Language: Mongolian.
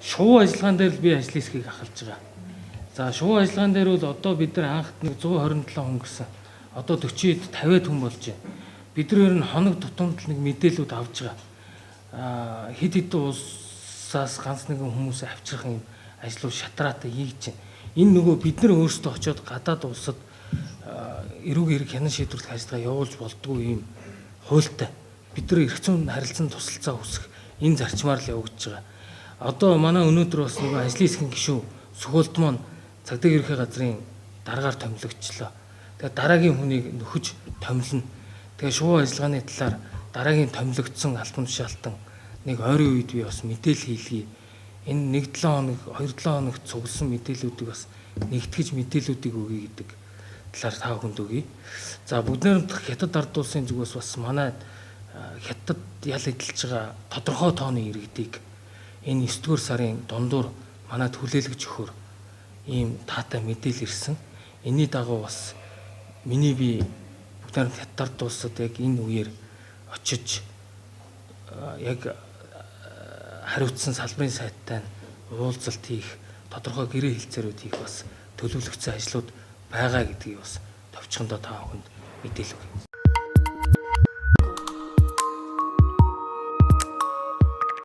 Шувуу ажиллагаан дээр л би ажлын хэсгийг ахалж байгаа. За, шувуу ажиллагаан дээр бол одоо бид нар анх нэг 127 хүн гэсэн. Одоо 40-д 50-ад хүн болж байна. Бид нар ер нь хоног тутамд л нэг мэдээлүүд авч байгаа. Хэд хэдэн улсаас ганц нэгэн хүмүүсээ авчрах юм ажлууд шатраатай хийж байна. Энэ нөгөө бид нар өөрсдөө очиод гадаад улсад эрүүг эрг хянан шийдвэрлэх ажиллагаа явуулж болдгоо юм хуультай. Бид нар эрх зүйн харилцан тусалцаа хүсэх энэ зарчмаар л явагдаж байгаа. Одоо манай өнөөдөр бас нөгөө ажлын хэсгийн гишүүн Сөхөлт маань цагдаа ерөнхий газрын дараагаар томилогдчлоо. Тэгээ дараагийн хүнийг нөхөж томилно. Тэгээ шувуу ажиллагааны талаар дараагийн томилогдсон албан тушаалтан нэг ойрын үед би бас мэдээлэл хийлгэе. Энэ 1-7 хоног, 2-7 хоногт цугласан мэдээллүүдийг бас нэгтгэж мэдээллүүдийг өгье гэдэг талаар та бүхэнд өгье. За, бүгд найрамдах Хятад ард улсын зүгээс бас манай Хятад ял эдэлж байгаа тодорхой тооны иргэдийг энэ 9-р сарын дундуур манад хүлээлгэж өгөхөөр ийм таатай мэдээлэл ирсэн. Энийний дагуу бас миний би бүгд найрамдах Хятад ард улсад яг энэ үеэр очиж яг хариуцсан салбарын сайттай уулзалт хийх, тодорхой гэрээ хэлцээрүүд хийх бас төлөвлөгдсөн ажлууд байгаа гэдгийг бас товчхондоо та бүхэнд мэдээлэл өгье.